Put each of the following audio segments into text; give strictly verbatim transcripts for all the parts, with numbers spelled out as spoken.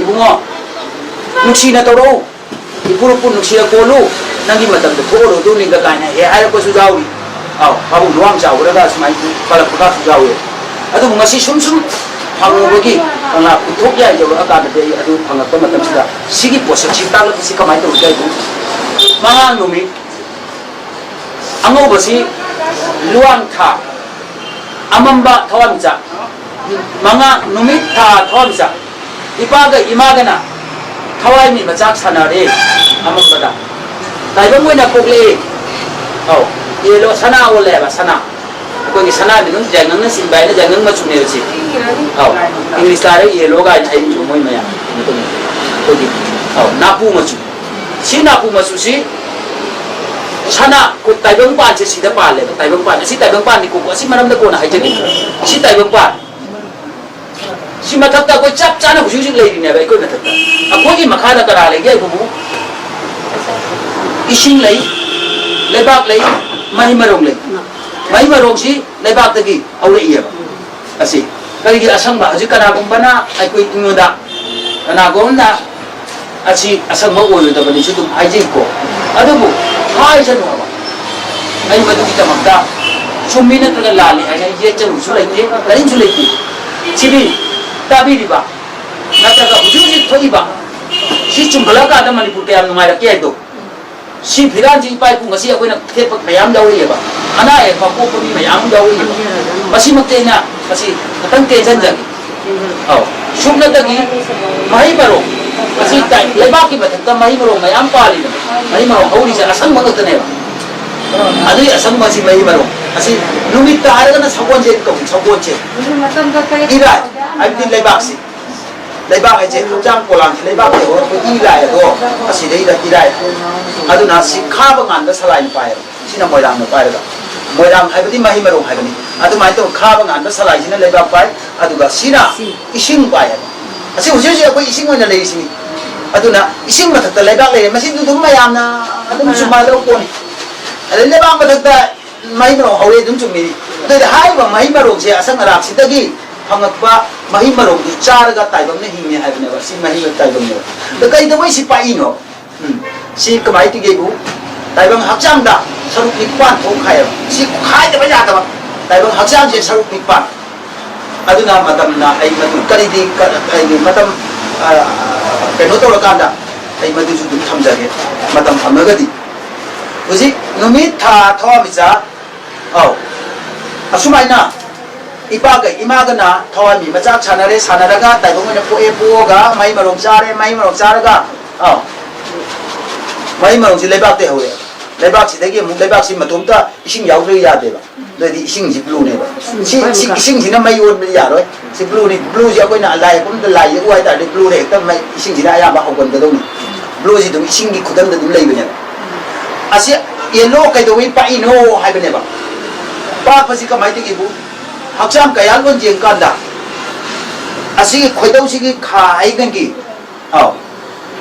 ꯏꯕꯨꯡꯉꯣ, ꯅꯨꯡꯁꯤꯅ ꯇꯧꯔꯛꯎ꯫ ꯏꯄꯨ ꯏꯄꯨ ꯅꯨꯡꯁꯤꯅ ꯀꯣꯜꯂꯨ꯫ ꯅꯪꯒꯤ ꯃꯇꯝꯗ ꯊꯣꯛꯑꯔꯣꯏꯗꯧꯅꯤꯒ ꯀꯥꯏꯅ ꯍꯦꯛ ꯍꯥꯏꯔꯛꯄꯁꯨ ꯌꯥꯎꯔꯤ꯫ ꯑꯧ, ꯄꯥꯕꯨꯡ ꯂꯨꯋꯥꯡ ꯆꯥꯎꯈ꯭ꯔꯒ ꯁꯨꯃꯥꯏꯅ ꯄꯜꯂꯛꯄꯒꯁꯨ ꯌꯥꯎꯋꯦ꯫ ꯑꯗꯨꯕꯨ ꯉꯁꯤ ꯁꯨꯝ ꯁꯨꯝ ꯐꯪꯉꯨꯕꯒꯤ ꯀꯪꯂꯥ ꯄꯨꯊꯣꯛ ꯌꯥꯏ ꯌꯧꯔꯛꯑꯀꯥꯟꯗꯗꯤ ꯑꯩ ꯑꯗꯨ ꯐꯪꯉꯛꯄ ꯃꯇꯝꯁꯤꯗ ꯁꯤꯒꯤ ꯄꯣꯠꯁꯛꯁꯤ ꯇꯥꯛꯂꯛꯄꯁꯤ ꯀꯃꯥꯏꯅ ꯇꯧꯔꯤꯒꯦ ꯍꯥꯏꯕꯨ, ꯃꯉꯥꯡ ꯅꯨꯃꯤꯠ ꯑꯉꯧꯕꯁꯤ ꯂꯨꯋꯥꯡ ꯊꯥ, ꯑꯃꯝꯕ ꯊꯋꯥꯟꯃꯤꯆꯥꯛ, ꯃꯉꯥ ꯅꯨꯃꯤꯠ ꯊꯥ ꯊꯋꯥꯟꯃꯤꯆꯥꯛ, ꯏꯄꯥꯒ ꯏꯃꯥꯒꯅ ꯊꯋꯥꯏ ꯃꯤ ꯃꯆꯥꯛ ꯁꯥꯟꯅꯔꯦ ꯑꯃꯝꯕꯗ꯫ ꯇꯥꯏꯕꯪ ꯑꯣꯏꯅ ꯄꯣꯛꯂꯛꯑꯦ꯫ ꯑꯧ, ꯌꯦꯜꯂꯣ ꯁꯅꯥ ꯑꯣꯜꯂꯦ ꯍꯥꯏꯕ, ꯁꯅꯥ꯫ ꯑꯩꯈꯣꯏꯒꯤ ꯁꯅꯥꯒꯤ ꯃꯅꯨꯡ ꯌꯥꯏꯉꯪꯅ ꯆꯤꯡꯕ ꯍꯥꯏꯅ ꯌꯥꯏꯉꯪ ꯃꯆꯨꯅꯦꯕ ꯁꯤ꯫ ꯑꯧ, ꯏꯪꯂꯤꯁꯇ ꯍꯥꯏꯔꯒ ꯌꯦꯜꯂꯣ ꯀꯥꯏꯅ ꯍꯥꯏꯔꯤꯕ ꯃꯣꯏ ꯃꯌꯥꯝ꯫ ꯑꯩꯈꯣꯏꯒꯤ, ꯑꯧ, ꯅꯥꯄꯨ ꯃꯆꯨ꯫ ꯁꯤ ꯅꯥꯄꯨ ꯃꯆꯨꯁꯤ ꯁꯅꯥ, ꯇꯥꯏꯕꯪ ꯄꯥꯟꯁꯦ ꯁꯤꯗ ꯄꯥꯜꯂꯦꯕ꯫ ꯇꯥꯏꯕꯪ ꯄꯥꯟ, ꯑꯁꯤ ꯇꯥꯏꯕꯪ ꯄꯥꯟꯅꯤ ꯀꯣ, ꯑꯁꯤ ꯃꯔꯝꯗ ꯀꯣꯟꯅ ꯍꯥꯏꯖꯒꯦ꯫ ꯁꯤ ꯇꯥꯏꯕꯪ ꯄꯥꯟ꯫ ꯁꯤ ꯃꯊꯛꯇ ꯑꯩꯈꯣꯏ ꯆꯞ ꯆꯥꯅ ꯍꯧꯖꯤꯛ ꯍꯧꯖꯤꯛ ꯂꯩꯔꯤꯅꯦꯕ ꯑꯩꯈꯣꯏ ꯃꯊꯛꯇ꯫ ꯑꯩꯈꯣꯏꯒꯤ ꯃꯈꯥꯗ ꯀꯅꯥ ꯂꯩꯒꯦ ꯍꯥꯏꯕꯕꯨ ꯏꯁꯤꯡ ꯂꯩ, ꯂꯩꯕꯥꯛ ꯂꯩ, ꯃꯍꯩ ꯃꯔꯣꯡ ꯂꯩ꯫ ꯃꯍꯩ ꯃꯔꯣꯡꯁꯤ ꯂꯩꯕꯥꯛꯇꯒꯤ ꯍꯧꯔꯛꯏꯑꯕ꯫ ꯑꯁꯤ ꯀꯔꯤꯒꯤ ꯑꯁꯪꯕ? ꯍꯧꯖꯤꯛ ꯀꯅꯥꯒꯨꯝꯕꯅ ꯑꯩꯈꯣꯏ ꯑꯩꯉꯣꯟꯗ, ꯀꯅꯥꯒꯨꯝꯕꯅ ꯑꯁꯤ ꯑꯁꯪꯕ ꯑꯣꯏꯔꯣꯏꯗꯕꯅꯤꯁꯨ ꯑꯗꯨꯝ ꯍꯥꯏꯖꯩꯀꯣ꯫ ꯑꯗꯨꯕꯨ ꯍꯥꯏꯁꯅꯨ ꯍꯥꯏꯕ꯫ ꯑꯩ ꯃꯗꯨꯒꯤꯗꯃꯛꯇ ꯆꯨꯝꯃꯤ ꯅꯠꯇ꯭ꯔꯒ ꯂꯥꯜꯂꯤ ꯍꯥꯏꯅ ꯌꯦꯠꯆꯔꯨꯕꯁꯨ ꯂꯩꯇꯦ, ꯀꯔꯤꯝꯁꯨ ꯂꯩꯇꯦ꯫ ꯁꯤꯗꯤ ꯇꯥꯕꯤꯔꯤꯕ ꯅꯠꯇ꯭ꯔꯒ ꯍꯧꯖꯤꯛ ꯍꯧꯖꯤꯛ ꯊꯣꯛꯏꯕ ꯁꯤ ꯆꯨꯝꯈꯠꯂꯛꯑꯀꯥꯟꯗ ꯃꯅꯤꯄꯨꯔ ꯀꯌꯥꯝ ꯅꯨꯡꯉꯥꯏꯔꯛꯀꯦ ꯍꯥꯏꯗꯣ꯫ ꯁꯤ ꯐꯤꯔꯥꯟꯁꯤ ꯏꯄꯥ ꯏꯄꯨ ꯉꯁꯤ ꯑꯩꯈꯣꯏꯅ ꯊꯦꯠꯄ ꯃꯌꯥꯝ ꯌꯥꯎꯔꯛꯑꯦꯕ꯫ ꯑꯅꯥ ꯑꯌꯦꯛ ꯄꯣꯛꯄ ꯃꯤ ꯃꯌꯥꯝ ꯑꯃ ꯌꯥꯎꯔꯛꯑꯦꯕ꯫ ꯃꯁꯤꯃꯛꯇꯤ ꯑꯩꯅ ꯉꯁꯤ ꯈꯤꯇꯪ ꯇꯦꯟꯁꯤꯟꯖꯒꯦ꯫ ꯑꯧ, ꯁꯨꯞꯅꯇꯒꯤ ꯃꯍꯩ ꯃꯔꯣꯡ, ꯉꯁꯤ ꯇꯥꯏ-, ꯂꯩꯕꯥꯛꯀꯤ ꯃꯊꯛꯇ ꯃꯍꯩ ꯃꯔꯣꯡ ꯃꯌꯥꯝ ꯄꯥꯜꯂꯤꯕꯅꯤ꯫ ꯃꯍꯩ ꯃꯔꯣꯡ ꯍꯧꯔꯤꯁꯦ ꯑꯁꯪꯕ ꯉꯥꯛꯇꯅꯦꯕ꯫ ꯑꯗꯨꯒꯤ ꯑꯁꯪꯕ ꯑꯁꯤ ꯃꯍꯩ ꯃꯔꯣꯡ ꯑꯁꯤ ꯅꯨꯃꯤꯠꯇ ꯍꯥꯏꯔꯒꯅ ꯁꯒꯣꯜꯁꯦ ꯀꯧꯏ, ꯁꯒꯣꯜꯁꯦ꯫ ꯏꯔꯥꯏ ꯍꯥꯏꯕꯗꯤ ꯂꯩꯕꯥꯛꯁꯤ꯫ ꯂꯩꯕꯥꯛ ꯍꯥꯏꯁꯦ ꯍꯛꯆꯥꯡ ꯄꯣꯂꯥꯡꯁꯦ ꯂꯩꯕꯥꯛꯇ ꯍꯧꯔꯛꯄ ꯏ ꯂꯥꯏ ꯑꯗꯣ ꯑꯁꯤꯗꯩꯗ ꯏꯔꯥꯏ꯫ ꯑꯗꯨꯅ ꯁꯤ ꯈꯥꯕ ꯉꯥꯟꯕ ꯁꯂꯥꯏꯅ ꯄꯥꯏꯌꯦꯕ꯫ ꯁꯤꯅ ꯃꯣꯏꯔꯥꯡꯅ ꯄꯥꯏꯔꯒ꯫ ꯃꯣꯏꯔꯥꯡ ꯍꯥꯏꯕꯗꯤ ꯃꯍꯩ ꯃꯔꯣꯡ ꯍꯥꯏꯕꯅꯤ꯫ ꯑꯗꯨꯃꯥꯏꯅ ꯇꯧꯔꯒ ꯈꯥꯕ ꯉꯥꯟꯕ ꯁꯂꯥꯏꯁꯤꯅ ꯂꯩꯕꯥꯛ ꯄꯥꯏ꯫ ꯑꯗꯨꯒ ꯁꯤꯅ ꯏꯁꯤꯡ ꯄꯥꯏꯌꯦꯕ꯫ ꯑꯁꯤ ꯍꯧꯖꯤꯛ ꯍꯧꯖꯤꯛ ꯑꯩꯈꯣꯏ ꯏꯁꯤꯡ ꯑꯣꯏꯅ ꯂꯩꯔꯤꯁꯤꯅꯤ꯫ ꯑꯗꯨꯅ ꯏꯁꯤꯡ ꯃꯊꯛꯇ ꯂꯩꯕꯥꯛ ꯂꯩꯔꯦ꯫ ꯃꯁꯤꯗꯤ ꯑꯗꯨꯝ ꯃꯌꯥꯝꯅ ꯑꯗꯨꯝ ꯆꯨꯝꯃꯗꯧ ꯄꯣꯠꯅꯤ꯫ ꯑꯗꯩ ꯂꯩꯕꯥꯛ ꯃꯊꯛꯇ ꯃꯍꯩ ꯃꯔꯣꯡ ꯍꯧꯔꯦ ꯑꯗꯨꯝ ꯆꯨꯝꯃꯤꯅꯤ꯫ ꯑꯗꯨꯗꯤ ꯍꯥꯏꯔꯤꯕ ꯃꯍꯩ ꯃꯔꯣꯡꯁꯦ ꯑꯁꯪ ꯑꯔꯥꯛꯁꯤꯗꯒꯤ ꯐꯪꯉꯛꯄ ꯃꯍꯩ ꯃꯔꯣꯡꯗꯨ ꯆꯥꯔꯒ ꯇꯥꯏꯕꯪꯅ ꯍꯤꯡꯉꯦ ꯍꯥꯏꯕꯅꯦꯕ꯫ ꯁꯤ ꯃꯍꯩ ꯇꯥꯏꯕꯪꯅꯦꯕ꯫ ꯑꯗ ꯀꯩꯗꯧꯕꯩ ꯁꯤ ꯄꯥꯛꯏꯅꯣ? ꯎꯝ꯫ ꯁꯤ ꯀꯃꯥꯏ ꯇꯧꯒꯦꯕꯨ, ꯇꯥꯏꯕꯪ ꯍꯛꯆꯥꯡꯗ ꯁꯔꯨꯛ ꯅꯤꯄꯥꯟ ꯊꯣꯛ ꯈꯥꯏꯌꯦꯕ꯫ ꯁꯤ ꯈꯥꯏꯗꯕ ꯌꯥꯗꯕ꯫ ꯇꯥꯏꯕꯪ ꯍꯛꯆꯥꯡꯁꯦ ꯁꯔꯨꯛ ꯅꯤꯄꯥꯟ꯫ ꯑꯗꯨꯅ ꯃꯇꯝꯅ ꯑꯩ ꯃꯗꯨ ꯀꯔꯤꯗꯤ ꯀ-, ꯍꯥꯏꯗꯤ ꯃꯇꯝ, ꯑ, ꯀꯩꯅꯣ ꯇꯧꯔꯀꯥꯟꯗ ꯑꯩ ꯃꯗꯨꯁꯨ ꯑꯗꯨꯝ ꯊꯝꯖꯒꯦ, ꯃꯇꯝ ꯐꯪꯉꯒꯗꯤ꯫ ꯍꯧꯖꯤꯛ ꯅꯨꯃꯤꯠ, ꯊꯥ, ꯊꯋꯥꯟꯃꯤꯆꯥꯛ, ꯑꯧ, ꯑꯁꯨꯃꯥꯏꯅ ꯏꯄꯥꯒ ꯏꯃꯥꯒꯅ ꯊꯋꯥꯟꯃꯤ ꯃꯆꯥꯛ ꯁꯥꯟꯅꯔꯦ, ꯁꯥꯟꯅꯔꯒ ꯇꯥꯏꯕꯪ ꯑꯣꯏꯅ ꯄꯣꯛꯑꯦ, ꯄꯣꯛꯑꯒ ꯃꯍꯩ ꯃꯔꯣꯡ ꯆꯥꯔꯦ, ꯃꯍꯩ ꯃꯔꯣꯡ ꯆꯥꯔꯒ, ꯑꯧ, ꯃꯍꯩ ꯃꯔꯣꯡꯁꯤ ꯂꯩꯕꯥꯛꯇꯩ ꯍꯧꯔꯛꯑꯦ꯫ ꯂꯩꯕꯥꯛꯁꯤꯗꯒꯤ ꯑꯃꯨꯛ ꯂꯩꯕꯥꯛꯁꯤ ꯃꯇꯣꯝꯇ ꯏꯁꯤꯡ ꯌꯥꯎꯗ꯭ꯔꯗꯤ ꯌꯥꯗꯦꯕ꯫ ꯑꯗꯨꯗꯤ ꯏꯁꯤꯡꯁꯤ ꯕ꯭ꯂꯨꯅꯦꯕ꯫ ꯁꯤ, ꯁꯤ, ꯏꯁꯤꯡꯁꯤꯅ ꯃꯩ ꯑꯣꯟꯕꯗꯤ ꯌꯥꯔꯣꯏ꯫ ꯁꯤ ꯕ꯭ꯂꯨꯅꯤ꯫ ꯕ꯭ꯂꯨꯁꯤ ꯑꯩꯈꯣꯏꯅ ꯂꯥꯏ ꯌꯦꯛꯄ ꯃꯇꯝꯗ ꯂꯥꯏ ꯌꯦꯛꯎ ꯍꯥꯏ ꯇꯥꯔꯗꯤ ꯕ꯭ꯂꯨꯗ ꯍꯦꯛꯇ ꯃꯩ, ꯏꯁꯤꯡꯁꯤꯅ ꯑꯌꯥꯝꯕ ꯍꯧꯒꯟꯒꯗꯧꯅꯤ꯫ ꯕ꯭ꯂꯨꯁꯤ ꯑꯗꯨꯝ ꯏꯁꯤꯡꯒꯤ ꯈꯨꯗꯝꯗ ꯑꯗꯨꯝ ꯂꯩꯕꯅꯦꯕ꯫ ꯑꯁꯤ ꯌꯦꯜꯂꯣ ꯀꯩꯗꯧꯕꯩ ꯄꯥꯛꯏꯅꯣ ꯍꯥꯏꯕꯅꯦꯕ꯫ ꯄꯥꯛꯄꯁꯤ ꯀꯃꯥꯏꯅ ꯇꯧꯒꯦꯕꯨ, ꯍꯛꯆꯥꯡ ꯀꯌꯥꯠꯂꯣꯟ ꯌꯦꯡꯀꯥꯟꯗ ꯑꯁꯤꯒꯤ ꯈꯣꯏꯗꯧꯁꯤꯒꯤ ꯈꯥ ꯍꯥꯏꯒꯟꯒꯤ, ꯑꯧ,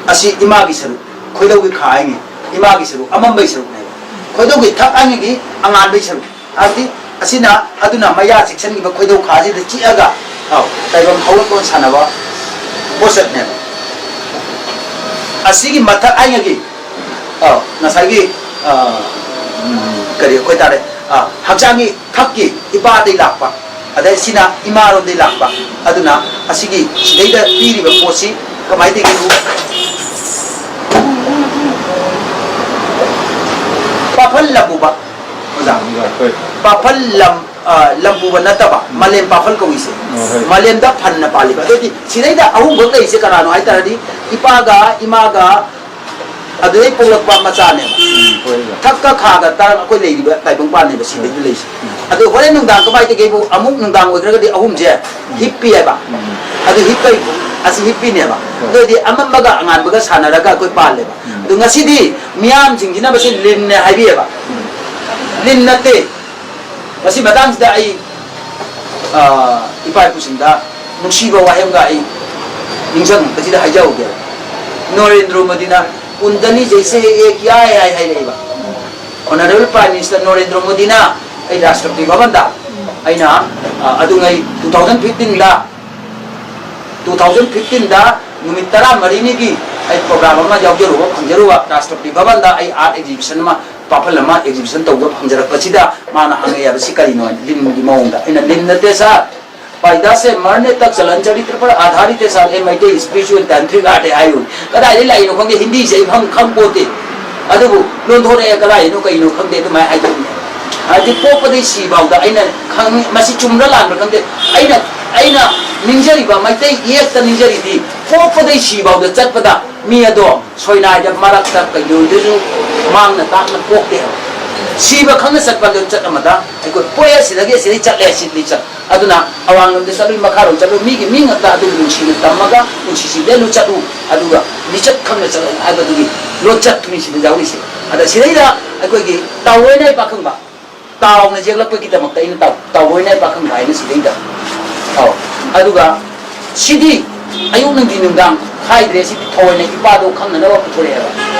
ꯑꯁꯤ ꯏꯃꯥꯒꯤ ꯁꯔꯨꯛ, ꯈꯣꯏꯗꯧꯒꯤ ꯈꯥ ꯍꯥꯏꯅꯤ, ꯏꯃꯥꯒꯤ ꯁꯔꯨꯛ, ꯑꯃꯝꯕꯒꯤ ꯁꯔꯨꯛꯅꯦꯕ꯫ ꯈꯣꯏꯗꯧꯒꯤ ꯊꯛ ꯍꯥꯏꯅꯤꯒꯤ ꯑꯉꯥꯟꯕꯒꯤ ꯁꯔꯨꯛ꯫ ꯍꯥꯏꯕꯗꯤ ꯑꯁꯤꯅ, ꯑꯗꯨꯅ ꯃꯌꯥ ꯆꯤꯛꯁꯟꯈꯤꯕ ꯈꯣꯏꯗꯧ ꯈꯥꯁꯤꯗ ꯆꯤꯛꯑꯒ, ꯑꯧ, ꯇꯥꯏꯕꯪ ꯍꯧꯔꯛꯂꯣꯟ ꯁꯥꯟꯅꯕ ꯄꯣꯠꯁꯛꯅꯦꯕ꯫ ꯑꯁꯤꯒꯤ ꯃꯊꯛ ꯍꯥꯏꯅꯒꯤ, ꯑꯧ, ꯉꯁꯥꯏꯒꯤ, ꯑ, ꯎꯝ, ꯀꯔꯤ ꯑꯩꯈꯣꯏ ꯇꯥꯔꯦ, ꯑ, ꯍꯛꯆꯥꯡꯒꯤ ꯊꯛꯀꯤ ꯏꯄꯥꯗꯒꯤ ꯂꯥꯛꯄ, ꯑꯗꯩ ꯁꯤꯅ ꯏꯃꯥꯔꯣꯝꯗꯒꯤ ꯂꯥꯛꯄ꯫ ꯑꯗꯨꯅ ꯑꯁꯤꯒꯤ ꯁꯤꯗꯩꯗ ꯄꯤꯔꯤꯕ ꯄꯣꯠꯁꯤ ꯀꯃꯥꯏꯅ ꯇꯧꯒꯦꯕꯨ, ꯄꯥꯐꯜ ꯂꯝꯕꯨꯕ, ꯑꯣꯖꯥ꯫ ꯑꯣꯖꯥ, ꯍꯣꯏ꯫ ꯄꯥꯐꯜ ꯂꯝ, ꯑ, ꯂꯝꯕꯨꯕ ꯅꯠꯇꯕ, ꯃꯥꯂꯦꯝ ꯄꯥꯐꯜ ꯀꯧꯏꯁꯦ꯫ ꯑꯣ, ꯍꯣꯏ꯫ ꯃꯥꯂꯦꯝꯗ ꯐꯟꯅ ꯄꯥꯜꯂꯤꯕ꯫ ꯑꯗꯨꯗꯤ ꯁꯤꯗꯩꯗ ꯑꯍꯨꯝꯈꯛ ꯂꯩꯔꯤꯁꯦ ꯀꯅꯥꯅꯣ ꯍꯥꯏ ꯇꯥꯔꯗꯤ, ꯏꯄꯥꯒ ꯏꯃꯥꯒ ꯑꯗꯨꯗꯩ ꯄꯣꯛꯂꯛꯄ ꯃꯆꯥꯅꯦꯕ꯫ ꯎꯝ, ꯍꯣꯏ, ꯍꯣꯏ꯫ ꯊꯛꯀ ꯈꯥꯒ ꯇꯥꯔꯒ ꯑꯩꯈꯣꯏ ꯂꯩꯔꯤꯕ ꯇꯥꯏꯕꯪꯄꯥꯟꯅꯦꯕ ꯁꯤꯗꯩꯗ ꯂꯩꯔꯤꯁꯦ꯫ ꯎꯝ꯫ ꯑꯗꯨ ꯍꯣꯔꯦꯟ ꯅꯨꯡꯗꯥꯡ ꯀꯃꯥꯏꯅ ꯇꯧꯒꯦꯕꯨ, ꯑꯃꯨꯛ ꯅꯨꯡꯗꯥꯡ ꯑꯣꯏꯈ꯭ꯔꯒꯗꯤ ꯑꯍꯨꯝꯁꯦ ꯍꯤꯞꯄꯤ ꯍꯥꯏꯕ꯫ ꯎꯝ꯫ ꯑꯗꯨ ꯍꯤꯞꯄꯩ, ꯑꯁꯤ ꯍꯤꯞꯄꯤꯅꯦꯕ꯫ ꯍꯣꯏ꯫ ꯑꯗꯨꯗꯤ ꯑꯃꯝꯕꯒ ꯑꯉꯥꯟꯕꯒ ꯁꯥꯟꯅꯔꯒ ꯑꯩꯈꯣꯏ ꯄꯥꯜꯂꯦꯕ꯫ ꯎꯝ꯫ ꯑꯗꯨ ꯉꯁꯤꯗꯤ ꯃꯤꯌꯥꯝꯁꯤꯡꯁꯤꯅ ꯃꯁꯤ ꯂꯤꯟꯅꯦ ꯍꯥꯏꯕꯤꯌꯦꯕ꯫ ꯎꯝ꯫ ꯂꯤꯟ ꯅꯠꯇꯦ꯫ ꯃꯁꯤ ꯃꯇꯥꯡꯁꯤꯗ ꯑꯩ, ꯑ, ꯏꯄꯥ ꯏꯄꯨꯁꯤꯡꯗ ꯅꯨꯡꯁꯤꯕ ꯋꯥꯍꯩ ꯑꯃꯒ ꯑꯩ ꯅꯤꯡꯁꯤꯡꯉꯛꯄꯁꯤꯗ ꯍꯥꯏꯖꯍꯧꯒꯦ꯫ ꯅꯣꯔꯦꯟꯗ꯭ꯔ ꯃꯣꯗꯤꯅ "ꯀꯨꯟꯗꯅꯤ ꯖꯩꯁꯦ ꯍꯦ ꯑꯦꯛ ꯌꯥꯏ" ꯍꯥꯏ ꯍꯥꯏꯔꯛꯏꯕ꯫ ꯑꯣꯅꯔꯦꯕꯜ ꯄ꯭ꯔꯥꯏꯝ ꯃꯤꯅꯤꯁꯇꯔ ꯅꯣꯔꯦꯟꯗ꯭ꯔ ꯃꯣꯗꯤꯅ ꯑꯩ ꯔꯥꯁꯇ꯭ꯔꯄꯇꯤ ꯚꯕꯟꯗ ꯑꯩꯅ ꯑ, ꯑꯗꯨꯉꯩ ꯇꯨ ꯊꯥꯎꯖꯟ ꯐꯤꯐꯇꯤꯟꯗ ꯇꯨ ꯊꯥꯎꯖꯟ ꯐꯤꯐꯇꯤꯟꯗ ꯅꯨꯃꯤꯠ ꯇꯔꯥꯃꯔꯤꯅꯤꯒꯤ ꯑꯩ ꯄ꯭ꯔꯣꯒ꯭ꯔꯥꯝ ꯑꯃ ꯌꯥꯎꯖꯔꯨꯕ ꯐꯪꯖꯔꯨꯕ ꯔꯥꯁꯇ꯭ꯔꯄꯇꯤ ꯚꯕꯟꯗ ꯑꯩ ꯑꯥꯔꯠ ꯑꯦꯛꯖꯤꯕꯤꯁꯟ ꯑꯃ, ꯄꯥꯐꯜ ꯑꯃ ꯑꯦꯛꯖꯤꯕꯤꯁꯟ ꯇꯧꯕ ꯐꯪꯖꯔꯛꯄꯁꯤꯗ ꯃꯥꯅ ꯍꯪꯉꯛꯑꯦꯕ, "ꯁꯤ ꯀꯔꯤꯅꯣ?" ꯍꯥꯏꯅ ꯂꯤꯟꯒꯤ ꯃꯑꯣꯡꯗ꯫ ꯑꯩꯅ, "ꯂꯤꯟ ꯅꯠꯇꯦ ꯁꯥꯔ, ꯄꯥꯏꯗꯥꯁꯦ ꯃꯔꯅꯦ ꯇꯛ ꯆꯂꯟ ꯆꯔꯤꯇ꯭ꯔ ꯄꯔ ꯑꯥꯙꯥꯔꯤꯇꯦ ꯁꯥꯔ, ꯑꯦ ꯃꯩꯇꯩ ꯏꯁꯄꯤꯔꯤꯆꯨꯋꯦꯜ ꯇꯥꯟꯇ꯭ꯔꯤꯛ ꯑꯥꯔꯠꯅꯦ" ꯍꯥꯏꯌꯨ꯫ ꯀꯗꯥꯏꯗꯒꯤ ꯂꯥꯛꯏꯅꯣ ꯈꯪꯗꯦ, ꯍꯤꯟꯗꯤꯁꯦ ꯑꯩ ꯈꯪ ꯈꯪꯄꯣꯠꯇꯦ꯫ ꯑꯗꯨꯕꯨ ꯂꯣꯟꯊꯣꯔꯛꯑꯦ, ꯀꯗꯥꯏꯗꯩꯅꯣ ꯀꯩꯅꯣ ꯈꯪꯗꯦ, ꯑꯗꯨꯃꯥꯏꯅ ꯍꯥꯏꯗꯣꯛꯏꯅꯦ꯫ ꯍꯥꯏꯗꯤ ꯄꯣꯛꯄꯗꯩ ꯁꯤꯐꯥꯎꯗ ꯑꯩꯅ ꯈꯪꯉꯤ, ꯃꯁꯤ ꯆꯨꯝꯕ꯭ꯔꯥ ꯂꯥꯟꯕ꯭ꯔꯥ ꯈꯪꯗꯦ꯫ ꯑꯩꯅ, ꯑꯩꯅ ꯅꯤꯡꯖꯔꯤꯕ ꯃꯩꯇꯩ ꯏꯌꯦꯛꯇ ꯅꯤꯡꯖꯔꯤꯗꯤ ꯄꯣꯛꯄꯗꯩ ꯁꯤꯐꯥꯎꯗ ꯆꯠꯄꯗ ꯃꯤ ꯑꯗꯣ ꯁꯣꯏꯅꯥꯏꯗ ꯃꯔꯛꯇ ꯀꯩꯗꯧꯗꯁꯨ ꯃꯥꯡꯅ ꯇꯥꯛꯅ ꯄꯣꯛꯇꯦ ꯍꯥꯏꯕ꯫ ꯁꯤꯕ ꯈꯪꯅ ꯆꯠꯄ ꯂꯝꯆꯠ ꯑꯃꯗ ꯑꯩꯈꯣꯏ ꯄꯣꯛꯑꯦ, ꯁꯤꯗꯒꯤ ꯑꯁꯤꯗꯩ ꯆꯠꯂꯦ, ꯁꯤꯗꯤ ꯆꯠ-, ꯑꯗꯨꯅ ꯑꯋꯥꯡꯂꯣꯝꯗ ꯆꯠꯂꯨꯏ, ꯃꯈꯥꯔꯣꯝ ꯆꯠꯂꯨꯏ, ꯃꯤꯒꯤ ꯃꯤ ꯉꯛꯇ ꯑꯗꯨꯕꯨ ꯅꯨꯡꯁꯤꯅ ꯇꯝꯃꯒ ꯅꯨꯡꯁꯤ ꯁꯤꯡꯗꯦꯜꯂꯨ ꯆꯠꯂꯨ, ꯑꯗꯨꯒ ꯂꯤꯆꯠ ꯈꯪꯅ ꯆꯠꯂꯨ ꯍꯥꯏꯕꯗꯨꯒꯤ ꯂꯣꯠꯆꯠꯇꯨꯅꯤ ꯁꯤꯗ ꯌꯥꯎꯔꯤꯁꯦ꯫ ꯑꯗ ꯁꯤꯗꯩꯗ ꯑꯩꯈꯣꯏꯒꯤ ꯇꯥꯎꯔꯣꯏꯅꯥꯏ ꯄꯥꯈꯪꯕ ꯇꯥꯎꯅ ꯌꯦꯛꯂꯛꯄꯒꯤꯗꯃꯛꯇ ꯑꯩꯅ ꯇꯥꯎ-, ꯇꯥꯎꯔꯣꯏꯅꯥꯏ ꯄꯥꯈꯪꯕ ꯍꯥꯏꯅ ꯁꯤꯗꯩꯗ꯫ ꯑꯧ꯫ ꯑꯗꯨꯒ ꯁꯤꯗꯤ ꯑꯌꯨꯛ ꯅꯨꯡꯊꯤꯟ ꯅꯨꯡꯗꯥꯡ ꯈꯥꯏꯗ꯭ꯔꯦ, ꯁꯤꯗꯤ ꯊꯑꯣꯏꯅ ꯏꯄꯥꯗꯣ ꯈꯪꯅꯅꯕ ꯄꯨꯊꯣꯔꯛꯑꯦꯕ꯫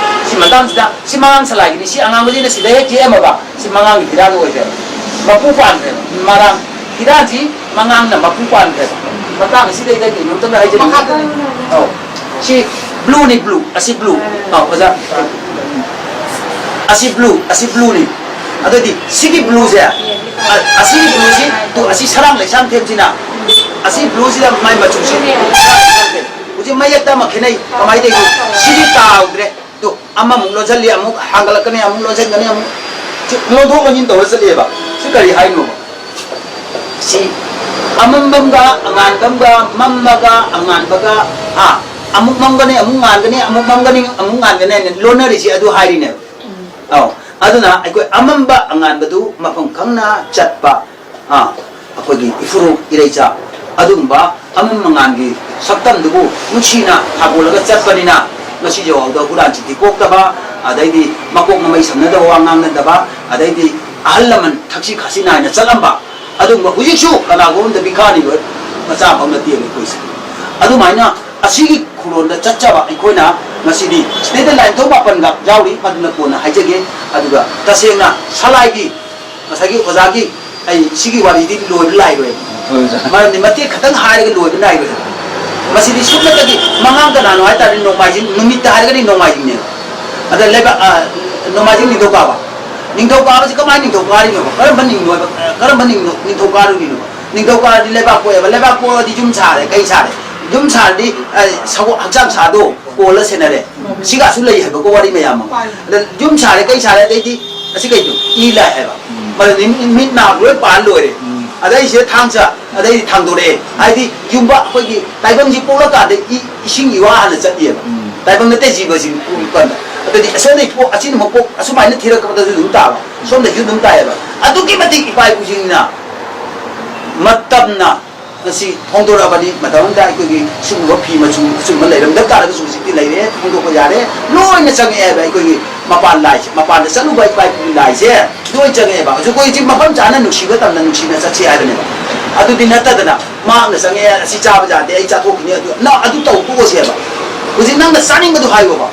ꯁꯤ ꯃꯇꯥꯡꯁꯤꯗ ꯁꯤ ꯃꯉꯥꯡ ꯁꯂꯥꯏꯒꯤꯅꯤ, ꯁꯤ ꯑꯉꯥꯡꯕꯁꯤꯅ ꯁꯤꯗ ꯍꯦꯛ ꯌꯦꯛꯑꯝꯃꯕ ꯁꯤ ꯃꯉꯥꯡꯒꯤ ꯐꯤꯔꯥꯜ ꯑꯣꯏꯈ꯭ꯔꯦꯕ꯫ ꯃꯄꯨ ꯄꯥꯟꯈ꯭ꯔꯦꯕ꯫ ꯃꯔꯥꯡ ꯐꯤꯔꯥꯜꯁꯤ ꯃꯉꯥꯡꯅ ꯃꯄꯨ ꯄꯥꯟꯈ꯭ꯔꯦꯕ꯫ ꯃꯇꯥꯡ ꯑꯁꯤꯗꯩꯗ ꯀꯩꯅꯣꯝꯇꯪꯒ ꯍꯥꯏꯖꯅꯤꯡꯉꯤ꯫ ꯃꯈꯥꯗ ꯑꯧ꯫ ꯁꯤ ꯕ꯭ꯂꯨꯅꯤ, ꯕ꯭ꯂꯨ꯫ ꯑꯁꯤ ꯕ꯭ꯂꯨ꯫ ꯑꯧ, ꯑꯣꯖꯥ꯫ ꯑꯁꯤ ꯕ꯭ꯂꯨ, ꯑꯁꯤ ꯕ꯭ꯂꯨꯅꯤ꯫ ꯑꯗꯨꯗꯤ ꯁꯤꯒꯤ ꯕ꯭ꯂꯨꯁꯦ, ꯑ-, ꯑꯁꯤꯒꯤ ꯕ꯭ꯂꯨꯁꯤ, ꯇꯨ, ꯑꯁꯤ ꯁꯔꯥꯡ ꯂꯩꯁꯥꯡ ꯊꯦꯝꯁꯤꯅ, ꯑꯁꯤ ꯕ꯭ꯂꯨꯁꯤꯗ ꯃꯥꯏ ꯃꯆꯨꯁꯤ ꯁꯔꯥꯡ ꯂꯩꯁꯥꯡ ꯊꯦꯝ꯫ ꯍꯧꯖꯤꯛ ꯃꯌꯦꯛꯇ ꯑꯃ ꯈꯦꯠꯅꯩ꯫ ꯀꯃꯥꯏꯅ ꯇꯧꯔꯤꯅꯣ? ꯁꯤꯗꯤ ꯇꯥꯍꯧꯗ꯭ꯔꯦ꯫ ꯇꯨ, ꯑꯃꯃꯨꯛ ꯂꯣꯟꯁꯤꯜꯂꯤ, ꯑꯃꯨꯛ ꯍꯥꯡꯒꯠꯂꯛꯀꯅꯤ, ꯑꯃꯨꯛ ꯂꯣꯟꯁꯤꯟꯒꯅꯤ, ꯑꯃꯨꯛ ꯁꯤ ꯂꯣꯟꯊꯣꯛ ꯂꯣꯟꯁꯤꯟ ꯇꯧꯔ ꯆꯠꯂꯤꯑꯕ꯫ ꯁꯤ ꯀꯔꯤ ꯍꯥꯏꯅꯣꯕ? ꯁꯤ ꯑꯃꯝꯕꯝꯒ ꯑꯉꯥꯟꯕꯝꯒ, ꯃꯝꯃꯒ ꯑꯉꯥꯟꯕꯒ, ꯑꯥ, ꯑꯃꯨꯛ ꯃꯝꯒꯅꯤ, ꯑꯃꯨꯛ ꯉꯥꯟꯒꯅꯤ, ꯑꯃꯨꯛ ꯃꯝꯒꯅꯤ, ꯑꯃꯨꯛ ꯉꯥꯟꯒꯅꯤ ꯍꯥꯏꯅ ꯂꯣꯟꯅꯔꯤꯁꯤ ꯑꯗꯨ ꯍꯥꯏꯔꯤꯅꯦꯕ꯫ ꯑꯧ, ꯑꯗꯨꯅ ꯑꯩꯈꯣꯏ ꯑꯃꯝꯕ ꯑꯉꯥꯟꯕꯗꯨ ꯃꯐꯝ ꯈꯪꯅ ꯆꯠꯄ, ꯑꯥ, ꯑꯩꯈꯣꯏꯒꯤ ꯏꯐꯨꯔꯨꯞ ꯏꯔꯩꯆꯥ, ꯑꯗꯨꯒꯨꯝꯕ ꯑꯃꯝ ꯑꯉꯥꯟꯒꯤ ꯁꯛꯇꯝꯗꯨꯕꯨ ꯅꯨꯡꯁꯤꯅ ꯊꯥꯒꯣꯜꯂꯒ ꯆꯠꯄꯅꯤꯅ, ꯉꯁꯤ ꯖꯧꯍꯥꯎꯗ ꯍꯨꯔꯥꯟ ꯆꯤꯟꯊꯤ ꯀꯣꯛꯇꯕ, ꯑꯗꯩꯗꯤ ꯃꯀꯣꯛ ꯃꯃꯩ ꯁꯝꯅꯗꯕ ꯋꯥ ꯉꯥꯡꯅꯗꯕ, ꯑꯗꯩꯗꯤ ꯑꯍꯜ ꯂꯃꯟ ꯊꯛꯁꯤ ꯈꯥꯁꯤ ꯅꯥꯏꯅ ꯆꯠꯂꯝꯕ, ꯑꯗꯨꯒꯨꯝꯕ ꯍꯧꯖꯤꯛꯁꯨ ꯀꯅꯥꯒꯨꯝꯕ ꯑꯝꯗ ꯃꯤꯈꯥꯅꯤꯕ ꯃꯆꯥ ꯑꯃ ꯅꯠꯇꯦꯕ ꯑꯩꯈꯣꯏꯁꯦ꯫ ꯑꯗꯨꯃꯥꯏꯅ ꯑꯁꯤꯒꯤ ꯈꯨꯔꯣꯟꯗ ꯆꯠꯆꯕ ꯑꯩꯈꯣꯏꯅ ꯉꯁꯤꯗꯤ ꯁꯤꯗꯩꯗ ꯂꯥꯏꯅꯤꯡꯊꯧ ꯃꯥꯄꯟꯒ ꯌꯥꯎꯔꯤ, ꯃꯗꯨꯅ ꯀꯣꯟꯅ ꯍꯥꯏꯖꯒꯦ꯫ ꯑꯗꯨꯒ ꯇꯁꯦꯡꯅ ꯁꯂꯥꯏꯒꯤ ꯉꯁꯥꯏꯒꯤ ꯑꯣꯖꯥꯒꯤ ꯑꯩ ꯁꯤꯒꯤ ꯋꯥꯔꯤꯗꯤ ꯂꯣꯏꯕ ꯂꯥꯏꯔꯣꯏ꯫ ꯍꯣꯏ, ꯑꯣꯖꯥ꯫ ꯃꯔꯝꯗꯤ ꯃꯇꯦꯛ ꯈꯛꯇꯪ ꯍꯥꯏꯔꯒ ꯂꯣꯏꯕ ꯅꯥꯏꯔꯣꯏ꯫ ꯃꯁꯤꯗꯤ ꯁꯨꯞꯅꯇꯒꯤ ꯃꯉꯥꯡ ꯀꯅꯥꯅꯣ ꯍꯥꯏ ꯇꯥꯔꯗꯤ ꯅꯣꯡꯃꯥꯏꯖꯤꯡ ꯅꯨꯃꯤꯠꯇ ꯍꯥꯏꯔꯒꯗꯤ ꯅꯣꯡꯃꯥꯏꯖꯤꯡꯅꯦꯕ꯫ ꯑꯗ ꯂꯩꯕꯥꯛ, ꯑ, ꯅꯣꯡꯃꯥꯏꯖꯤꯡ ꯅꯤꯡꯊꯧꯀꯥꯕ꯫ ꯅꯤꯡꯊꯧꯀꯥꯕꯁꯤ ꯀꯃꯥꯏꯅ ꯅꯤꯡꯊꯧ ꯀꯥꯔꯤꯅꯣꯕ? ꯀꯔꯝꯕ ꯅꯤꯡꯅꯣꯏꯕ, ꯀꯔꯝꯕ ꯅꯤꯡꯅꯣ-, ꯅꯤꯡꯊꯧ ꯀꯥꯔꯨꯔꯤꯅꯣꯕ? ꯅꯤꯡꯊꯧ ꯀꯥꯔꯗꯤ ꯂꯩꯕꯥꯛ ꯄꯣꯛꯑꯦꯕ꯫ ꯂꯩꯕꯥꯛ ꯄꯣꯛꯑꯗꯤ ꯌꯨꯝ ꯁꯥꯔꯦ, ꯀꯩ ꯁꯥꯔꯦ? ꯌꯨꯝ ꯁꯥꯔꯗꯤ, ꯑ, ꯁꯒꯣ-, ꯍꯛꯆꯥꯡ ꯁꯥꯗꯣ ꯀꯣꯜꯂ ꯁꯦꯟꯅꯔꯦ꯫ ꯁꯤꯒꯁꯨ ꯂꯩ ꯍꯥꯏꯕꯀꯣ ꯋꯥꯔꯤ ꯃꯌꯥꯝ ꯑꯃ꯫ ꯑꯗ ꯌꯨꯝ ꯁꯥꯔꯦ, ꯀꯩ ꯁꯥꯔꯦ, ꯑꯗꯩꯗꯤ ꯑꯁꯤ ꯀꯩꯅꯣ? ꯏ ꯂꯥꯛꯑꯦ ꯍꯥꯏꯕ꯫ ꯃꯗꯨꯗꯤ ꯃꯤꯠ ꯅꯥ ꯂꯣꯏ ꯄꯥꯜ ꯂꯣꯏꯔꯦ꯫ ꯑꯗꯩ ꯁꯤꯗ ꯊꯥꯡ ꯆꯥ, ꯑꯗꯩꯗꯤ ꯊꯥꯡꯗꯣꯔꯛꯑꯦ꯫ ꯍꯥꯏꯗꯤ ꯌꯨꯝꯕ ꯑꯩꯈꯣꯏꯒꯤ ꯇꯥꯏꯕꯪꯁꯤ ꯄꯣꯛꯂꯀꯥꯟꯗ ꯏ-, ꯏꯁꯤꯡ ꯏꯋꯥ ꯍꯥꯟꯅ ꯆꯠꯂꯤꯑꯕ꯫ ꯇꯥꯏꯕꯪ ꯅꯠꯇꯦ ꯖꯤꯕꯁꯤ ꯄꯣꯛꯄ ꯀꯥꯟꯗ꯫ ꯑꯗꯨꯗꯤ ꯑꯁꯣꯝꯗꯒꯤ ꯄꯣꯛ-, ꯑꯆꯤꯟ ꯑꯃ ꯄꯣꯛ-, ꯑꯁꯨꯃꯥꯏꯅ ꯊꯤꯔꯛꯄꯗꯁꯨ ꯑꯗꯨꯝ ꯇꯥꯕ꯫ ꯁꯣꯝꯗꯁꯨ ꯑꯗꯨꯝ ꯇꯥꯏꯑꯕ꯫ ꯑꯗꯨꯛꯀꯤ ꯃꯇꯤꯛ ꯏꯄꯥ ꯏꯄꯨꯁꯤꯡꯅ ꯃꯇꯝꯅ ꯉꯁꯤ ꯐꯣꯡꯗꯣꯔꯛꯑꯕꯅꯤ꯫ ꯃꯇꯝ ꯑꯃꯗ ꯑꯩꯈꯣꯏꯒꯤ ꯁꯤꯒꯨꯝꯕ ꯐꯤ ꯃꯆꯨ ꯑꯆꯨꯝꯕ ꯂꯩꯔꯝꯗꯕ ꯇꯥꯔꯒꯁꯨ ꯍꯧꯖꯤꯛꯇꯤ ꯂꯩꯔꯦ, ꯐꯣꯡꯗꯣꯛꯄ ꯌꯥꯔꯦ꯫ ꯂꯣꯏꯅ ꯆꯪꯉꯛꯑꯦꯕ ꯑꯩꯈꯣꯏꯒꯤ ꯃꯄꯥꯟ ꯂꯥꯏꯁꯦ, ꯃꯄꯥꯟꯗ ꯆꯠꯂꯨꯕ ꯏꯄꯥ ꯏꯄꯨꯒꯤ ꯂꯥꯏꯁꯦ ꯂꯣꯏ ꯆꯪꯉꯛꯑꯦꯕ꯫ ꯍꯧꯖꯤꯛ ꯑꯩꯈꯣꯏ ꯍꯧꯖꯤꯛ ꯃꯐꯝ ꯆꯥꯅ ꯅꯨꯡꯁꯤꯕ ꯇꯝꯅ ꯅꯨꯡꯁꯤꯅ ꯆꯠꯁꯤ ꯍꯥꯏꯕꯅꯦꯕ꯫ ꯑꯗꯨꯗꯤ ꯅꯠꯇꯗꯅ ꯃꯍꯥꯛꯅ ꯆꯪꯉꯛꯑꯦ, ꯑꯁꯤ ꯆꯥꯕ ꯌꯥꯗꯦ, ꯑꯩ ꯆꯥꯊꯣꯛꯈꯤꯅꯤ, ꯑꯗꯨ ꯅ-, ꯑꯗꯨ ꯇꯧ ꯇꯣꯛꯑꯁꯦꯕ꯫ ꯍꯧꯖꯤꯛ ꯅꯪꯅ ꯆꯥꯅꯤꯡꯕꯗꯨ ꯍꯥꯏꯌꯣꯕ,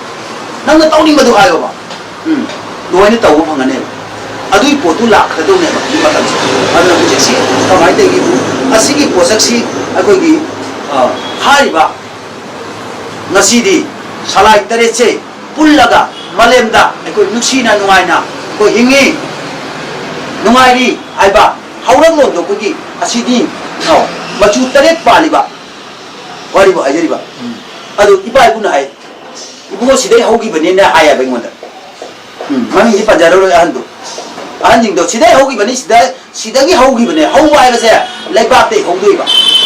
ꯅꯪꯅ ꯇꯧꯅꯤꯡꯕꯗꯨ ꯍꯥꯏꯌꯣꯕ꯫ ꯎꯝ, ꯂꯣꯏꯅ ꯇꯧꯕ ꯐꯪꯒꯅꯦꯕ꯫ ꯑꯗꯨꯒꯤ ꯄꯣꯠꯇꯨ ꯂꯥꯛꯀꯗꯧꯅꯦꯕ ꯍꯧꯖꯤꯛ ꯃꯇꯝꯁꯦ꯫ ꯑꯗꯨꯅ ꯍꯧꯖꯤꯛꯁꯤ ꯀꯃꯥꯏꯅ ꯇꯧꯔꯤꯒꯦꯕꯨ, ꯑꯁꯤꯒꯤ ꯄꯣꯠꯁꯛꯁꯤ ꯑꯩꯈꯣꯏꯒꯤ, ꯑ, ꯍꯥꯏꯔꯤꯕ ꯉꯁꯤꯗꯤ ꯁꯂꯥꯏ ꯇꯔꯦꯠꯁꯦ ꯄꯨꯜꯂꯒ ꯃꯥꯂꯦꯝꯗ ꯑꯩꯈꯣꯏ ꯅꯨꯡꯁꯤꯅ ꯅꯨꯡꯉꯥꯏꯅ ꯑꯩꯈꯣꯏ ꯍꯤꯡꯉꯤ, ꯅꯨꯡꯉꯥꯏꯔꯤ ꯍꯥꯏꯕ ꯍꯧꯔꯛꯂꯣꯟꯗꯣ ꯑꯩꯈꯣꯏꯒꯤ ꯑꯁꯤꯗꯤ, ꯑ, ꯃꯆꯨ ꯇꯔꯦꯠ ꯄꯥꯜꯂꯤꯕ ꯋꯥꯔꯤꯕꯨ ꯍꯥꯏꯖꯔꯤꯕ꯫ ꯎꯝ꯫ ꯑꯗꯨ ꯏꯄꯥ ꯏꯄꯨꯅ ꯍꯥꯏ, "ꯏꯕꯨꯡꯉꯣ, ꯁꯤꯗꯩ ꯍꯧꯈꯤꯕꯅꯤꯅ" ꯍꯥꯏꯌꯦꯕ ꯑꯩꯉꯣꯟꯗ꯫ ꯎꯝ, ꯃꯃꯤꯡꯗꯤ ꯄꯟꯖꯔꯔꯣꯏ ꯑꯍꯟꯗꯣ꯫ ꯑꯍꯟꯁꯤꯡꯗꯣ, "ꯁꯤꯗꯩ ꯍꯧꯈꯤꯕꯅꯤ, ꯁꯤꯗ, ꯁꯤꯗꯒꯤ ꯍꯧꯈꯤꯕꯅꯦ"꯫ ꯍꯧꯕ ꯍꯥꯏꯕꯁꯦ ꯂꯩꯕꯥꯛꯇꯩ ꯍꯧꯗꯣꯏꯕ꯫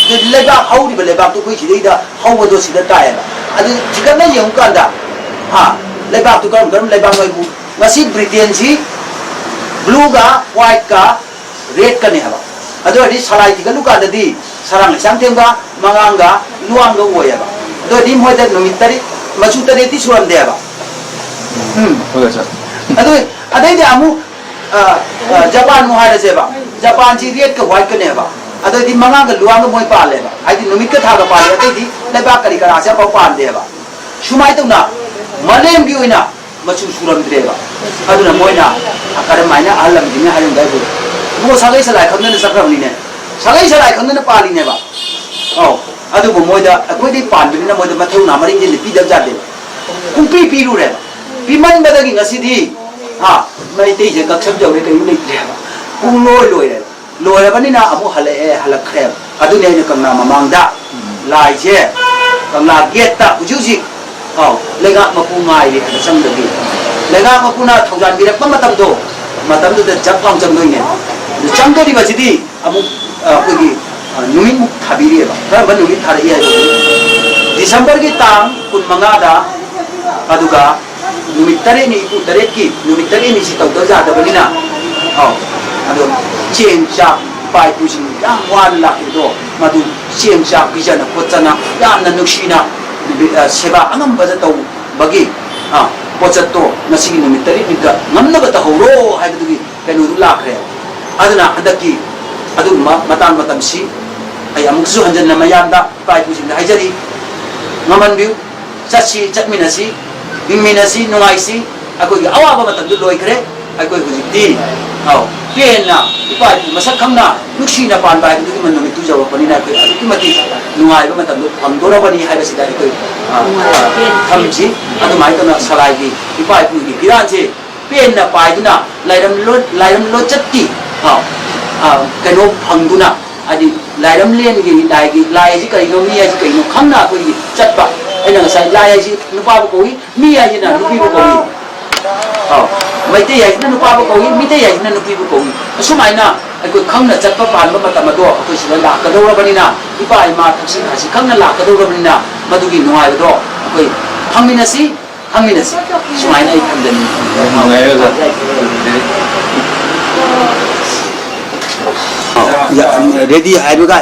ꯑꯗꯨꯗꯤ ꯂꯩꯕꯥꯛ, ꯍꯧꯔꯤꯕ ꯂꯩꯕꯥꯛꯇꯣ ꯑꯩꯈꯣꯏ ꯁꯤꯗꯩꯗ ꯍꯧꯕꯗꯣ ꯁꯤꯗ ꯇꯥꯏꯌꯦꯕ꯫ ꯑꯗꯨ ꯊꯤꯒꯠꯅ ꯌꯦꯡꯉꯨꯀꯥꯟꯗ, ꯍꯥ, ꯂꯩꯕꯥꯛꯇꯣ ꯀꯔꯝ ꯀꯔꯝ ꯂꯩꯕꯥꯛꯅꯣ ꯍꯥꯏꯕꯨ, ꯉꯁꯤ ꯕ꯭ꯔꯤꯇꯦꯟꯁꯤ blue ꯒ white ꯀ red ꯀꯅꯦ ꯍꯥꯏꯕ꯫ ꯑꯗꯨ ꯑꯣꯏꯔꯗꯤ ꯁꯂꯥꯏ ꯊꯤꯒꯠꯂꯨ ꯀꯥꯟꯗꯗꯤ ꯁꯔꯥꯡ ꯂꯩꯁꯥꯡꯊꯦꯝꯒ ꯃꯉꯥꯡꯒ ꯂꯨꯋꯥꯡꯒ ꯑꯣꯏꯌꯦꯕ꯫ ꯑꯗꯨ ꯑꯣꯏꯔꯗꯤ ꯃꯣꯏꯗ ꯅꯨꯃꯤꯠ ꯇꯔꯦꯠ, ꯃꯆꯨ ꯇꯔꯦꯠꯇꯤ ꯁꯨꯔꯝꯗꯦꯕ꯫ ꯎꯝ꯫ ꯍꯣꯏ, ꯁꯥꯔ꯫ ꯑꯗꯨ, ꯑꯗꯩꯗꯤ ꯑꯃꯨꯛ, ꯑ, ꯑ, ꯖꯄꯥꯟ ꯑꯃꯨꯛ ꯍꯥꯏꯔꯁꯦꯕ꯫ ꯖꯄꯥꯟꯁꯤ red ꯀ white ꯀꯅꯦꯕ꯫ ꯑꯗꯩꯗꯤ ꯃꯉꯥꯡꯒ ꯂꯨꯋꯥꯡꯒ ꯃꯣꯏ ꯄꯥꯜꯂꯦꯕ꯫ ꯍꯥꯏꯗꯤ ꯅꯨꯃꯤꯠꯀ ꯊꯥꯒ ꯄꯥꯜꯂꯦ, ꯑꯇꯩꯗꯤ ꯂꯩꯕꯥꯛ ꯀꯔꯤ ꯀꯔꯥꯁꯦ ꯑꯃꯐꯥꯎ ꯄꯥꯟꯗꯦꯕ꯫ ꯁꯨꯃꯥꯏꯅ ꯇꯧꯅ ꯃꯥꯂꯦꯝꯒꯤ ꯑꯣꯏꯅ ꯃꯆꯨ ꯁꯨꯔꯝꯗ꯭ꯔꯦꯕ꯫ ꯑꯗꯨꯅ ꯃꯣꯏꯅ ꯀꯔꯝꯍꯥꯏꯅ, ꯑꯍꯜ ꯂꯃꯟꯁꯤꯡꯅ ꯍꯥꯏꯔꯝꯗꯥꯏꯗꯨ, ꯏꯕꯨꯡꯉꯣ, ꯁꯥꯒꯩ ꯁꯂꯥꯏ ꯈꯪꯗꯅ ꯆꯠꯈ꯭ꯔꯕꯅꯤꯅꯦ꯫ ꯁꯥꯒꯩ ꯁꯂꯥꯏ ꯈꯪꯗꯅ ꯄꯥꯜꯂꯤꯅꯦꯕ꯫ ꯑꯧ꯫ ꯑꯗꯨꯕꯨ ꯃꯣꯏꯗ, ꯑꯩꯈꯣꯏꯗꯩ ꯄꯥꯟꯕꯅꯤꯅ ꯃꯣꯏꯗ ꯃꯊꯧꯅꯥ ꯃꯔꯤꯡꯖꯦꯜꯗꯤ ꯄꯤꯗꯕ ꯌꯥꯗꯦꯕ꯫ ꯄꯨꯡꯄꯤ ꯄꯤꯔꯨꯔꯦꯕ꯫ ꯄꯤꯃꯟꯕꯗꯒꯤ ꯉꯁꯤꯗꯤ, ꯍꯥ, ꯃꯩꯇꯩꯁꯦ ꯀꯛꯁꯝ ꯌꯧꯔꯦ, ꯀꯩꯅꯣ ꯂꯩꯇ꯭ꯔꯦꯕ꯫ ꯄꯨꯡꯂꯣꯏ ꯂꯣꯏꯔꯦꯕ꯫ ꯂꯣꯏꯔꯕꯅꯤꯅ ꯑꯃꯨꯛ ꯍꯜꯂꯛꯑꯦ, ꯍꯜꯂꯛꯈ꯭ꯔꯦꯕ꯫ ꯑꯗꯨꯅꯤ ꯑꯩꯅ ꯀꯪꯂꯥ ꯃꯃꯥꯡꯗ ꯂꯥꯏꯁꯦ, ꯀꯪꯂꯥ ꯒꯦꯠꯇ ꯍꯧꯖꯤꯛ ꯍꯧꯖꯤꯛ, ꯑꯧ, ꯂꯩꯉꯥꯛ ꯃꯄꯨ ꯉꯥꯏꯔꯤ ꯍꯥꯏꯕ ꯆꯪꯗꯕꯤ꯫ ꯂꯩꯉꯥꯛ ꯃꯄꯨꯅ ꯊꯧꯖꯥꯟꯕꯤꯔꯛꯄ ꯃꯇꯝꯗꯣ, ꯃꯇꯝꯗꯨꯗ ꯖꯞ ꯂꯥꯎ ꯆꯪꯗꯣꯏꯅꯦ꯫ ꯑꯗꯨ ꯆꯪꯗꯣꯔꯤꯕꯁꯤꯗꯤ ꯑꯃꯨꯛ, ꯑ, ꯑꯩꯈꯣꯏꯒꯤ, ꯑ, ꯅꯨꯃꯤꯠꯃꯨꯛ ꯊꯥꯕꯤꯔꯤꯑꯕ꯫ ꯀꯔꯝꯕ ꯅꯨꯃꯤꯠ ꯊꯥꯔꯛꯏ ꯍꯥꯏꯕ? ꯗꯤꯁꯦꯝꯕꯔꯒꯤ ꯇꯥꯡ ꯀꯨꯟꯃꯉꯥꯗ, ꯑꯗꯨꯒ ꯅꯨꯃꯤꯠ ꯇꯔꯦꯠꯅꯤ, ꯏꯄꯨ ꯇꯔꯦꯠꯀꯤ ꯅꯨꯃꯤꯠ ꯇꯔꯦꯠꯅꯤꯁꯤ ꯇꯧꯗꯕ ꯌꯥꯗꯕꯅꯤꯅ, ꯑꯧ, ꯑꯗꯣ ꯆꯦꯡ ꯆꯥꯛ, ꯏꯄꯥ ꯏꯄꯨꯁꯤꯡ ꯌꯥꯝ ꯋꯥꯅ ꯂꯥꯛꯈꯤꯕꯗꯣ, ꯃꯗꯨ ꯆꯦꯡ ꯆꯥꯛ ꯄꯤꯖꯅ ꯈꯣꯠꯆꯅ ꯌꯥꯝꯅ ꯅꯨꯡꯁꯤꯅ ꯅꯨꯃꯤꯠ, ꯑ, ꯁꯦꯕꯥ ꯑꯉꯝꯕꯗ ꯇꯧꯕꯒꯤ, ꯑ, ꯄꯣꯠꯆꯠꯇꯣ ꯉꯁꯤꯒꯤ ꯅꯨꯃꯤꯠ ꯇꯔꯦꯠꯅꯤꯗ ꯉꯝꯅꯕ ꯇꯧꯍꯧꯔꯣ ꯍꯥꯏꯕꯗꯨꯒꯤ ꯀꯩꯅꯣꯗꯨ ꯂꯥꯛꯈ꯭ꯔꯦ꯫ ꯑꯗꯨꯅ ꯍꯟꯗꯛꯀꯤ ꯑꯗꯨꯒꯨꯝꯕ ꯃꯇꯥꯡ ꯃꯇꯝꯁꯤ ꯑꯩ ꯑꯃꯨꯛꯁꯨ ꯍꯟꯖꯟꯅ ꯃꯌꯥꯝꯗ, ꯏꯄꯥ ꯏꯄꯨꯁꯤꯡꯗ ꯍꯥꯏꯖꯔꯤ, ꯉꯝꯍꯟꯕꯤꯌꯨ꯫ ꯆꯠꯁꯤ, ꯆꯠꯃꯤꯟꯅꯁꯤ, ꯍꯤꯡꯃꯤꯟꯅꯁꯤ, ꯅꯨꯡꯉꯥꯏꯁꯤ꯫ ꯑꯩꯈꯣꯏꯒꯤ ꯑꯋꯥꯕ ꯃꯇꯝꯗꯨ ꯂꯣꯏꯈ꯭ꯔꯦ꯫ ꯑꯩꯈꯣꯏ ꯍꯧꯖꯤꯛꯇꯤ, ꯑꯧ, ꯄꯦꯟꯅ ꯏꯄꯥ ꯏꯄꯨ ꯃꯁꯛ ꯈꯪꯅ ꯅꯨꯡꯁꯤꯅ ꯄꯥꯟꯕ ꯍꯥꯏꯕꯗꯨꯒꯤ ꯅꯨꯃꯤꯠꯇꯨ ꯌꯧꯔꯛꯄꯅꯤꯅ ꯑꯩꯈꯣꯏ ꯑꯗꯨꯛꯀꯤ ꯃꯇꯤꯛ ꯅꯨꯡꯉꯥꯏꯕ ꯃꯇꯝꯗꯨ ꯐꯪꯗꯣꯔꯕꯅꯤ ꯍꯥꯏꯕꯁꯤꯗ ꯑꯩꯈꯣꯏ, ꯑ, ꯊꯝꯁꯤ꯫ ꯑꯗꯨꯃꯥꯏꯅ ꯇꯧꯅ ꯁꯂꯥꯏꯒꯤ ꯏꯄꯥ ꯏꯄꯨꯒꯤ ꯐꯤꯔꯥꯟꯁꯦ ꯄꯦꯟꯅ ꯄꯥꯏꯗꯨꯅ ꯂꯥꯏꯔꯝ ꯂꯣ-, ꯂꯥꯏꯔꯝ ꯂꯣꯆꯠꯀꯤ, ꯑ, ꯑ, ꯀꯩꯅꯣ ꯐꯪꯗꯨꯅ, ꯍꯥꯏꯗꯤ ꯂꯥꯏꯔꯝꯂꯦꯟꯒꯤ ꯂꯥꯏꯒꯤ, ꯂꯥꯏ ꯍꯥꯏꯁꯤ ꯀꯔꯤꯅꯣ, ꯃꯤ ꯍꯥꯏꯁꯤ ꯀꯔꯤꯅꯣ ꯈꯪꯅ ꯑꯩꯈꯣꯏꯒꯤ ꯆꯠꯄ꯫ ꯑꯩꯅ ꯉꯁꯥꯏ ꯂꯥꯏ ꯍꯥꯏꯁꯤ ꯅꯨꯄꯥꯕꯨ ꯀꯧꯏ, ꯃꯤ ꯍꯥꯏꯁꯤꯅ ꯅꯨꯄꯤꯕꯨ ꯀꯧꯏ꯫ ꯑꯧ, ꯃꯩꯇꯩ ꯍꯥꯏꯁꯤꯅ ꯅꯨꯄꯥꯕꯨ ꯀꯧꯏ, ꯃꯤꯇꯩ ꯍꯥꯏꯁꯤꯅ ꯅꯨꯄꯤꯕꯨ ꯀꯧꯏ꯫ ꯑꯁꯨꯃꯥꯏꯅ ꯑꯩꯈꯣꯏ ꯈꯪꯅ ꯆꯠꯄ ꯄꯥꯟꯕ ꯃꯇꯝ ꯑꯗꯣ ꯑꯩꯈꯣꯏ ꯁꯤꯗ ꯂꯥꯛꯀꯗꯧꯔꯕꯅꯤꯅ, ꯏꯄꯥ ꯏꯃꯥ ꯊꯛꯁꯤ ꯈꯥꯁꯤ ꯈꯪꯅ ꯂꯥꯛꯀꯗꯧꯔꯕꯅꯤꯅ, ꯃꯗꯨꯒꯤ ꯅꯨꯡꯉꯥꯏꯕꯗꯣ ꯑꯩꯈꯣꯏ ꯐꯪꯃꯤꯟꯅꯁꯤ, ꯈꯪꯃꯤꯟꯅꯁꯤ꯫ ꯁꯨꯃꯥꯏꯅ ꯑꯩ ꯊꯝꯖꯅꯤꯡꯉꯤ꯫ ꯅꯨꯡꯉꯥꯏꯔꯦ ꯑꯣꯖꯥ꯫ ꯌꯥ-, ready ꯍꯥꯏꯕꯒ